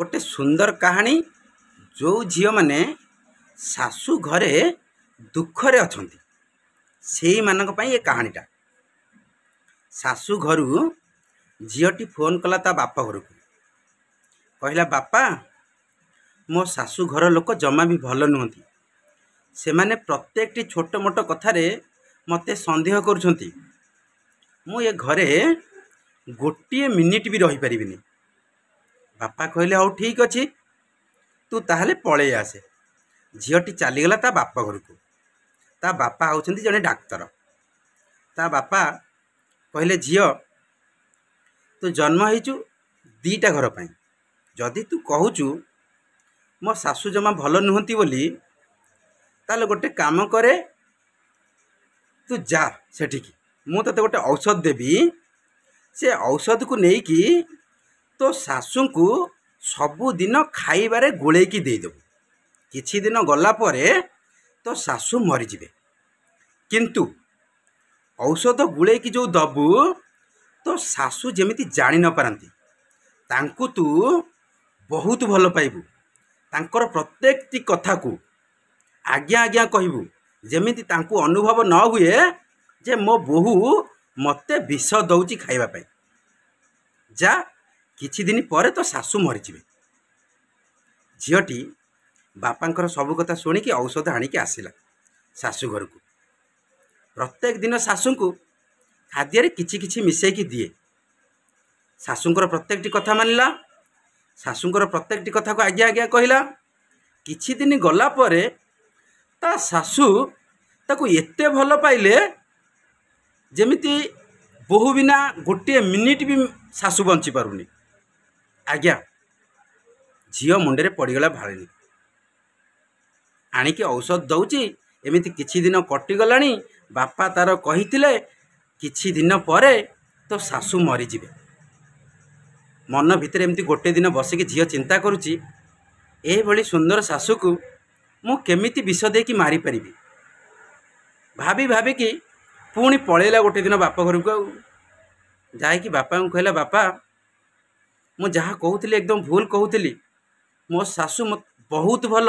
ଗୋଟେ ସୁନ୍ଦର କାହାଣୀ। ଯେଉଁ ଝିଅମାନେ ଶାଶୁ ଘରେ ଦୁଃଖରେ ଅଛନ୍ତି ସେଇମାନଙ୍କ ପାଇଁ ଏ କାହାଣୀଟା। ଶାଶୁ ଘରୁ ଝିଅଟି ଫୋନ୍ କଲା ତା ବାପ ଘରକୁ, କହିଲା, ବାପା, ମୋ ଶାଶୁ ଘର ଲୋକ ଜମା ବି ଭଲ ନୁହନ୍ତି। ସେମାନେ ପ୍ରତ୍ୟେକଟି ଛୋଟ ମୋଟ କଥାରେ ମୋତେ ସନ୍ଦେହ କରୁଛନ୍ତି। ମୁଁ ଏ ଘରେ ଗୋଟିଏ ମିନିଟ୍ ବି ରହିପାରିବିନି। ବାପା କହିଲେ, ହଉ ଠିକ୍ ଅଛି, ତୁ ତାହେଲେ ପଳେଇ ଆସେ। ଝିଅଟି ଚାଲିଗଲା ତା ବାପ ଘରକୁ। ତା ବାପା ହେଉଛନ୍ତି ଜଣେ ଡାକ୍ତର। ତା ବାପା କହିଲେ, ଝିଅ, ତୁ ଜନ୍ମ ହେଇଛୁ ଦୁଇଟା ଘର ପାଇଁ। ଯଦି ତୁ କହୁଛୁ ମୋ ଶାଶୁ ଜମା ଭଲ ନୁହନ୍ତି ବୋଲି, ତାହେଲେ ଗୋଟେ କାମ କରେ, ତୁ ଯା ସେଠିକି, ମୁଁ ତୋତେ ଗୋଟେ ଔଷଧ ଦେବି। ସେ ଔଷଧକୁ ନେଇକି ତୋ ଶାଶୁଙ୍କୁ ସବୁଦିନ ଖାଇବାରେ ଗୋଳେଇକି ଦେଇଦେବୁ। କିଛି ଦିନ ଗଲା ପରେ ତୋ ଶାଶୁ ମରିଯିବେ। କିନ୍ତୁ ଔଷଧ ଗୋଳେଇକି ଯେଉଁ ଦେବୁ, ତୋ ଶାଶୁ ଯେମିତି ଜାଣି ନ ପାରନ୍ତି। ତାଙ୍କୁ ତୁ ବହୁତ ଭଲ ପାଇବୁ, ତାଙ୍କର ପ୍ରତ୍ୟେକଟି କଥାକୁ ଆଜ୍ଞା ଆଜ୍ଞା କହିବୁ, ଯେମିତି ତାଙ୍କୁ ଅନୁଭବ ନ ହୁଏ ଯେ ମୋ ବୋହୂ ମୋତେ ବିଷ ଦେଉଛି ଖାଇବା ପାଇଁ। ଯା, କିଛି ଦିନ ପରେ ତୋ ଶାଶୁ ମରିଯିବେ। ଝିଅଟି ବାପାଙ୍କର ସବୁ କଥା ଶୁଣିକି ଔଷଧ ଆଣିକି ଆସିଲା ଶାଶୁ ଘରକୁ। ପ୍ରତ୍ୟେକ ଦିନ ଶାଶୁଙ୍କୁ ଖାଦ୍ୟରେ କିଛି କିଛି ମିଶାଇକି ଦିଏ। ଶାଶୁଙ୍କର ପ୍ରତ୍ୟେକଟି କଥା ମାନିଲା, ଶାଶୁଙ୍କର ପ୍ରତ୍ୟେକଟି କଥାକୁ ଆଜ୍ଞା ଆଜ୍ଞା କହିଲା। କିଛି ଦିନ ଗଲା ପରେ ତା ଶାଶୁ ତାକୁ ଏତେ ଭଲ ପାଇଲେ, ଯେମିତି ବୋହୂ ବିନା ଗୋଟିଏ ମିନିଟ୍ ବି ଶାଶୁ ବଞ୍ଚିପାରୁନି। ଆଜ୍ଞା, ଝିଅ ମୁଣ୍ଡରେ ପଡ଼ିଗଲା ଭାଳେଣି। ଆଣିକି ଔଷଧ ଦେଉଛି, ଏମିତି କିଛି ଦିନ କଟିଗଲାଣି। ବାପା ତାର କହିଥିଲେ କିଛି ଦିନ ପରେ ତୋ ଶାଶୁ ମରିଯିବେ। ମନ ଭିତରେ ଏମିତି ଗୋଟେ ଦିନ ବସିକି ଝିଅ ଚିନ୍ତା କରୁଛି, ଏଇଭଳି ସୁନ୍ଦର ଶାଶୁକୁ ମୁଁ କେମିତି ବିଷ ଦେଇକି ମାରିପାରିବି? ଭାବି ଭାବିକି ପୁଣି ପଳେଇଲା ଗୋଟେ ଦିନ ବାପ ଘରକୁ। ଆଉ ଯାଇକି ବାପାଙ୍କୁ କହିଲା, ବାପା, ମୁଁ ଯାହା କହୁଥିଲି ଏକଦମ ଭୁଲ କହୁଥିଲି। ମୋ ଶାଶୁ ବହୁତ ଭଲ,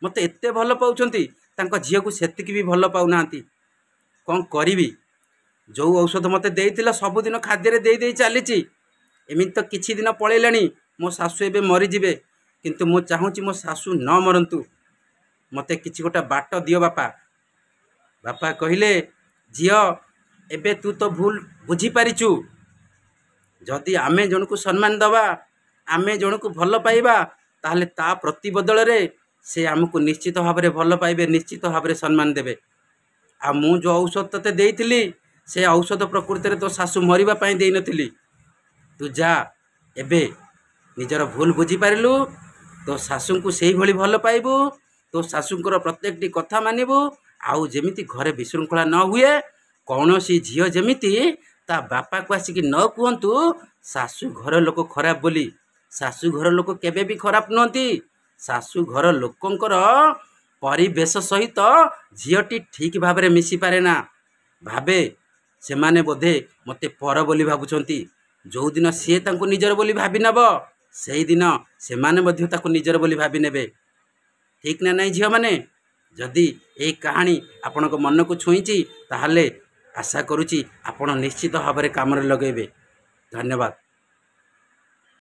ମୋତେ ଏତେ ଭଲ ପାଉଛନ୍ତି, ତାଙ୍କ ଝିଅକୁ ସେତିକି ବି ଭଲ ପାଉନାହାନ୍ତି। କ'ଣ କରିବି? ଯେଉଁ ଔଷଧ ମୋତେ ଦେଇଥିଲ ସବୁଦିନ ଖାଦ୍ୟରେ ଦେଇ ଦେଇ ଚାଲିଛି। ଏମିତି ତ କିଛି ଦିନ ପଳେଇଲାଣି, ମୋ ଶାଶୁ ଏବେ ମରିଯିବେ। କିନ୍ତୁ ମୁଁ ଚାହୁଁଛି ମୋ ଶାଶୁ ନ ମରନ୍ତୁ। ମୋତେ କିଛି ଗୋଟେ ବାଟ ଦିଅ ବାପା। ବାପା କହିଲେ, ଝିଅ, ଏବେ ତୁ ତ ଭୁଲ ବୁଝିପାରିଛୁ। ଯଦି ଆମେ ଜଣକୁ ସମ୍ମାନ ଦେବା, ଆମେ ଜଣକୁ ଭଲ ପାଇବା, ତାହେଲେ ତା ପ୍ରତିବଦଳରେ ସେ ଆମକୁ ନିଶ୍ଚିତ ଭାବରେ ଭଲ ପାଇବେ, ନିଶ୍ଚିତ ଭାବରେ ସମ୍ମାନ ଦେବେ। ଆଉ ମୁଁ ଯେଉଁ ଔଷଧ ତୋତେ ଦେଇଥିଲି, ସେ ଔଷଧ ପ୍ରକୃତରେ ତୋ ଶାଶୁ ମରିବା ପାଇଁ ଦେଇନଥିଲି। ତୁ ଯା, ଏବେ ନିଜର ଭୁଲ ବୁଝିପାରିଲୁ, ତୋ ଶାଶୁଙ୍କୁ ସେଇଭଳି ଭଲ ପାଇବୁ, ତୋ ଶାଶୁଙ୍କର ପ୍ରତ୍ୟେକଟି କଥା ମାନିବୁ, ଆଉ ଯେମିତି ଘରେ ବିଶୃଙ୍ଖଳା ନ ହୁଏ। କୌଣସି ଝିଅ ଯେମିତି ତା ବାପାକୁ ଆସିକି ନ କୁହନ୍ତୁ ଶାଶୁ ଘର ଲୋକ ଖରାପ ବୋଲି। ଶାଶୁ ଘର ଲୋକ କେବେ ବି ଖରାପ ନୁହନ୍ତି। ଶାଶୁ ଘର ଲୋକଙ୍କର ପରିବେଶ ସହିତ ଝିଅଟି ଠିକ୍ ଭାବରେ ମିଶିପାରେ ନା। ଭାବେ ସେମାନେ ବୋଧେ ମୋତେ ପର ବୋଲି ଭାବୁଛନ୍ତି। ଯେଉଁଦିନ ସିଏ ତାଙ୍କୁ ନିଜର ବୋଲି ଭାବି ନେବ, ସେଇଦିନ ସେମାନେ ମଧ୍ୟ ତାକୁ ନିଜର ବୋଲି ଭାବି ନେବେ। ଠିକ୍ ନା ନାହିଁ ଝିଅମାନେ? ଯଦି ଏଇ କାହାଣୀ ଆପଣଙ୍କ ମନକୁ ଛୁଇଁଛି, ତାହେଲେ ଆଶା କରୁଛି ଆପଣ ନିଶ୍ଚିତ ଭାବରେ କାମରେ ଲଗାଇବେ। ଧନ୍ୟବାଦ।